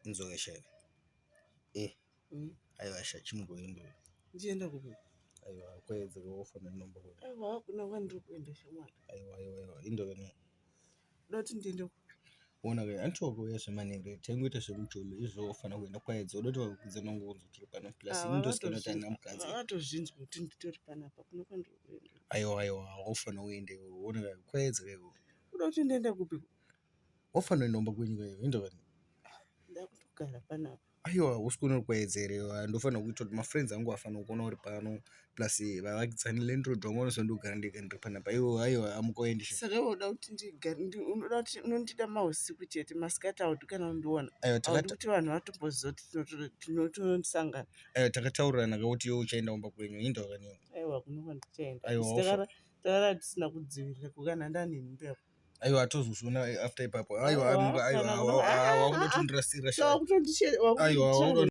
Inzoka shaya. Eh. Aiwa sha chimgoendo. Ndienda kupi? Aiwa kwedza kofana nomba kuya. Aiwa hakuna kwandiri kuenda shamwari. Aiwa aiwa aiwa indoka ne. Uda kuti ndiende kupi? Ona ke anti wakauya zvemanenge taingoita zvemujolo izvo wofana kuenda kwaedza uda kuti vakudze nongonzo tiri pano plus Ah, ini ndosika kuti andina mukadzi. Vakatozvinzwa kuti nditori panapa kuna kwandiri kuenda. Aiwa aiwa wofana uende ona ke kwaedza ke. Uda kuti ndiende kupi? Wofana uende kumba kwenyu ke indoka ne. Ndakutogara panapa. Aiwa usi kuona uri kwaedza here ndofanira kuita kuti mafriends angu afanira kuona uri pano plus vavakidzani landlord wangu vanozondogara ndega ndiri panapa iwo aiwa amukoendi Saka iwe uda kuti ndigare unoda kuti unondida mahusiku chete masikati haudi kana kundiona. Aiwa Haudi kuti vanhu vatomboziva kuti tinotisangana. Aiwa takataurirana ka kuti iwe uchaenda kumba kwenyu indawa kani. Aiwa hakuna kwandichaenda. Aiwa, wafa. Takara tisina kudzivirira kana ndane nhumbu yako. Aiwa atozozviona after ipapo. Aiwa Aiwa, amuka aiwa kana wakutotondirasira sha. Wakutondishe Aiwa, wakuto-